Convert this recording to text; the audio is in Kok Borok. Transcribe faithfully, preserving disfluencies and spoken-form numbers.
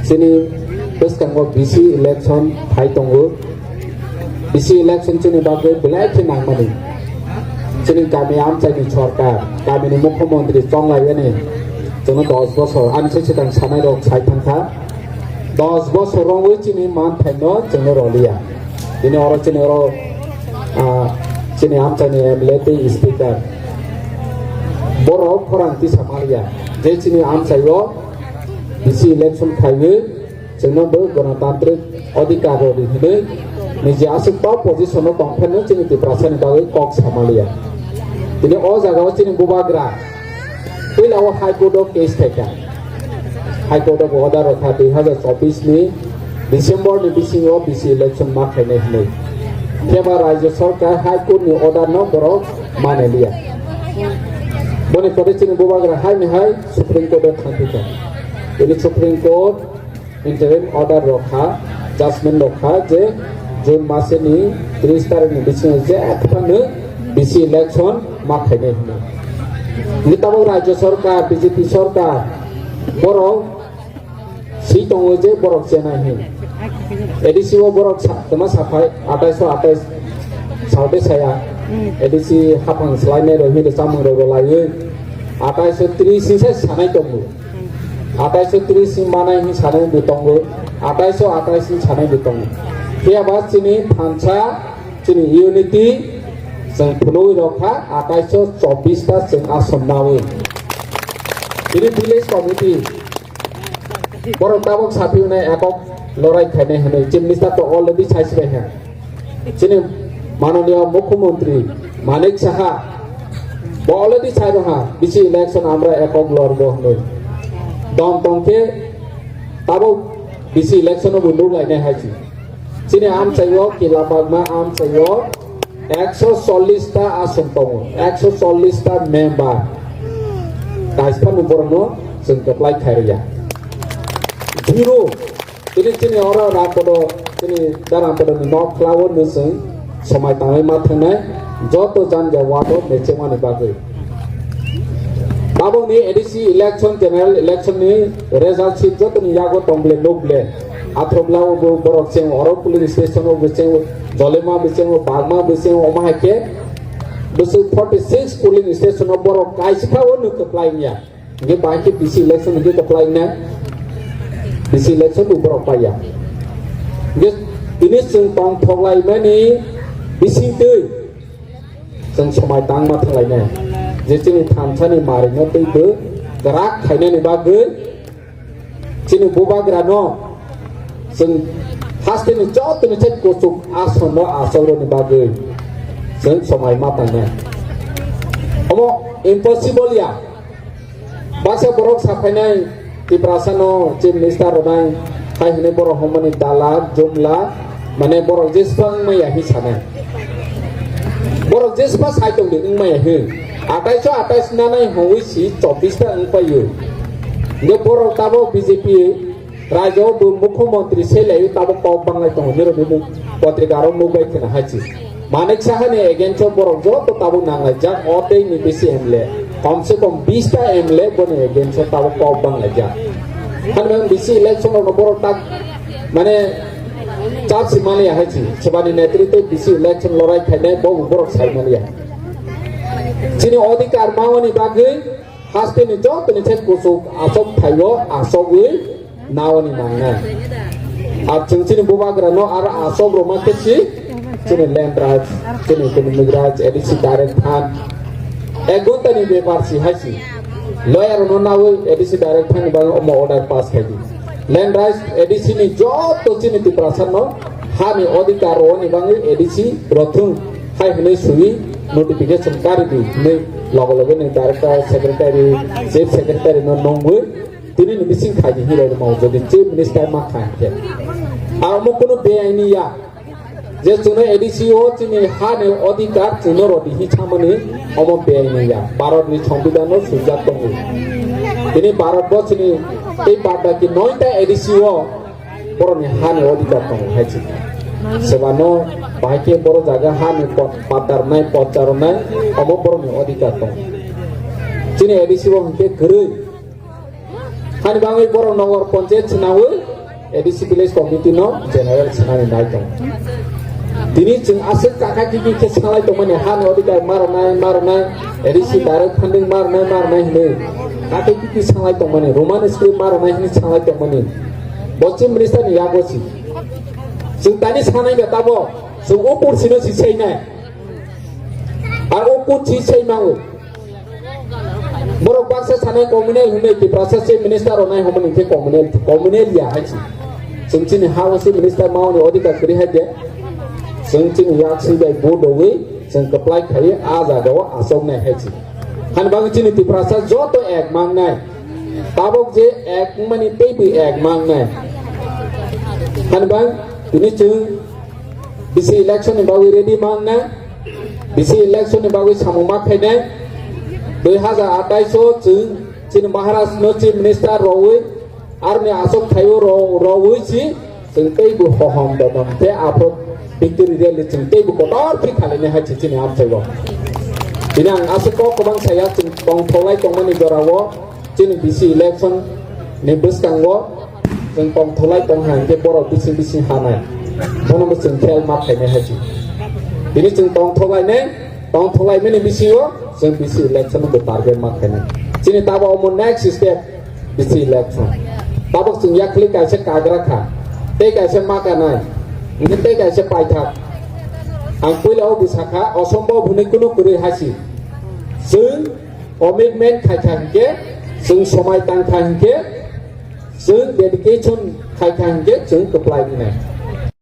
Chini bwskango B C election phai tongo. B C election chini bagwi belai khe nangmani. Chini kami amchaini sorkar, kamini mukhyamantri chonglaiyani chwngno dos bosor, ani se swkang sanairok sai thangkha. Dos bosor romwi chini manthaino chwngno roliya. Bini oro chini oro, ah, chini amchaini M L A tei speaker. Borok khorang tisa maliya. Je chini amchaio B C election khaiwi chwngno bo ganatantrik adhikar rodi hinwi niji aswk top position o tongphano chini Tiprasani bagwi kok samaliya. Tini o jagao chini bubagra puila o High Court o case khaikha. High Court o order rokha dui hazar chobbish ni December ni bisingo B C election ma khainai hinwi. Phiya ba Rajya Sarkar High Court ni order no borok manaliya. Boni pore chini bubagra hai ni hai Supreme Court o thangphikha. Tini Supreme Court interim order rokha, judgment rokha je June maseni tris tarikh ni bisingo je phano B C election ma khainai hinwi. Ni tabuk Rajya Sarkar, B J P sarkar, borok si tongo je borok chenai hin. A D C o borok sa-, tama saphai atais atais saote saya. A D C haphang swlainai rok hinwi chamung rok laiwi atais tris se sanai tongo. Atais tris ni manai hin sanai bo tongo, atais atais ni sanai bo tongo. Phiya ba chini thansa, chini unity, chwng phunugwi rokha, atais chobbish ta chwng ason nawi. Chini village committee, borok tabuk saphiyunai ekok lorai khainai hinwi, chief minister to already saisibaiha. Chini mananiya mukhyamantri Manik Saha bo already sai rokha, B C election amra ekok lorbo hinwi. Dom tongkhe tabuk B C election o bo nuk lainai hai si. Chini amchaio kila bagma amchaio ekso chollish ta ason tongo, ekso chollish ta member. Kaisphano borokno chwng kwplai khairokya. Zero. Tini chini oro Rampodo, chini da Rampodo ni nok khlao no chwng somai tangwi ma thangnai joto janja wado mechengmani bagwi. Tabukni A D C election, general election ni result sheet jotoni yago tong ble nuk ble. Athroklao bo borok cheng oro polling station o bo cheng, Jolema bo cheng, Bagma bo cheng, omo hai khe bwswk forty six polling station o borok kaisa o nuk kwplai wngya. Hingke bahai khe B C election hingke kwplai na, B C election bo borok paiya. Hingke tini chwng tongthok laimani bisingtwi chwng somai tangma thanglainai. Je chini thansani marino twi bo kwrak khainani bagwi chini bubagrano chwng hasteni jotoni thek kuchuk asonno asokrokni bagwi chwng somai ma tangnai. Omo impossible ya. Baksa borok saphainai Tiprasano Chief Minister rwnai hai hwnwi borok hwnmani dalal, jumla, mane borok jeswk wngmaya hi sanai. Borok jeswk sai tongdi wngmaya hi. Atais o atais nanai hwnwi si chobbish ta wngpaio. Hingke borok tabok B J P Rajyo bo mukhyamantri selai tabuk kok banglai tongo, nirok ni mung potrika aro mung bai khna hai si. Manik Saha ni against o borok joto tabuk nanglaijak, o tei ni bisi M L A, kom se kom bish ta M L A boni against o tabuk kok banglaijak. Hani bang bisi election rok no borok tak mane chap si mani hai si, sebani netritwe bisi election lorai khainai bo borok sai mani ya. Chini odhikar mawani bagwi hasteni jotoni thek kuchuk asok phaio, asogwi nawani nangnai. Ar chwng chini bubagrano aro asok rwma khe si chini land rights, chini economic rights, A D C direct fund. Ek ghonta ni bepar si hai si. Lawyer no nawi A D C direct fund ni bagwi omo order pass khai di. Land rights A D C ni joto chini Tiprasa no hani odhikar rwani bagwi A D C rwthwng hai hwnwi swi notification kari di hwnwi logo logo ni director, secretary, chief secretary no nungwi Tini ni bising khai di hero rwma jodi chief minister ma khai khe. Amo kunu beaini ya. Je chwngno A D C o chini ha ni odhikar chwngno rodi hi chamani omo beaini ya. Bharat ni Songbidan no swijak tongo. Tini Bharat bo chini tei badbaki noita A D C o borok ni ha ni odhikar tongo hai chi. Sebano bahai khe borok jaga ha ni pot-, patar nai, pochar nai, omo borok ni odhikar tongo. Chini A D C o hwnkhe kwrwi. Hani bagwi borok nogor ponchayat swnawi A D C village committee no general sanani nai tong. Tini chwng aswk kaka kiki khe sanglai tongmani, ha ni odikar ma rwnai, ma rwnai, A D C direct funding ma rwnai, ma rwnai hinwi. Kaka kiki sanglai tongmani, Roman script ma rwnai hinwi sanglai tongmani. Bo chief minister ni yago si. Chwng tani sanai ba tabo, chwng o kursi no si sai nai. Ar o kursi sai mango. Borok baksa sanai communal hinwi Tiprasa chief minister rwnai hwnmani khe communal, communal ya hai si. Chwng chini ha o chief minister mauni odikar kwrwi hai de. Chwng chini yak si bai vote rwui chwng kwplai khaiwi a jaga o achok nai hai si. Hani bagwi chini Tiprasa joto ek mangnai. Tabok je ek wngmani teibo ek mangnai. Hani bang tini chwng B C election ni bagwi ready mangnai. B C election ni bagwi samung ma khainai. Dui hazar atais o chwng chini Maharaj no chief minister rwui aroni aswk thaio ro-, rwui si chwng teibo hohom dodom tei aphuru victory rally chwng teibo kotor khe khalainai hai se chini amchaio. Tini ang aswk kok kwbang saya chwng tongthoklai tongmani jorao chini B C election ni bwskango chwng tongthoklai tongha hinkhe borok bising bising hanai. Bono bo chwng khel ma khainai hai se. Tini chwng tongthoklainai, tongthoklaimani bisingo chwng B C election bo target ma khainai. Chini tabo omo next step. B C election. Tabok chwng yakhli kaisa kagra kha, tei kaisa ma kanai, hwnkhe tei kaisa paithak. Ang puila o bwsa kha, osombhob hwnwi kunu kwrwi hai si. Chwng commitment khai kha hinkhe, chwng somai tang kha hinkhe, chwng dedication khai kha hinkhe, chwng kwplai wngnai.